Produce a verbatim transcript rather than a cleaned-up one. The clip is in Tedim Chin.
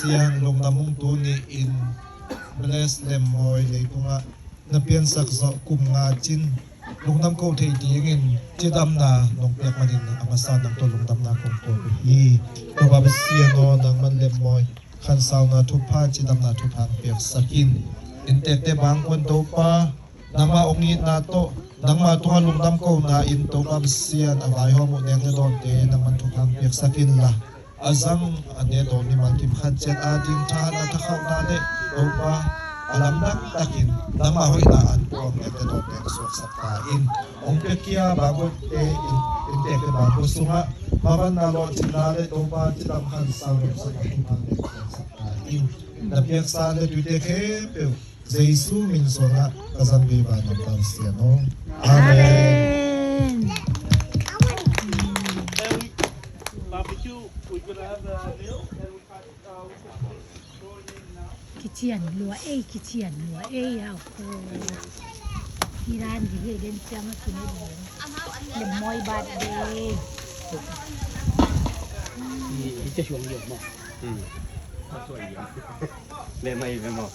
Sian, lungdam ung. Tuni in Bless Lemmawi leitungah na piansak zawh kum nga cin lungdam ko thei dingin cidamna nong piak manin a masa nang tawh lungdamna kong ko hi. Topa Pasian aw, nangman Lemmawi khansauna thupha, cidamna thupha hong piaksak in. Inntekte bangkua in Topa, nangma hong itna tawh, nangma tungah lungdam kona in Topa Pasian, a vaihawm uh nek le dawnte nangman thupha hong piaksak inla, a zang a ne dawn mimal kim khat ciat ading thahatna, thakhauhna le Topa, a lamdang takin nangma hoihna an puang nek le dawnte hong suaksak ta in. Hong piakhia bangkuate in, inntekte bangkua sungah mavanna, lawhcinna le Topa cidam khansau lomsakna thupha nek suaksak ta in. Na piaksa le tuite khempeuh Jesu min suangah ka zang vive, Topa Pasian aw. Amen. Amen. Kician lua ei, kician lua ei, au ko. Iran di hei den ciang a kine den. Lemmawi birthday. Ite suang yo mo. Hmm. Lemmawi mo.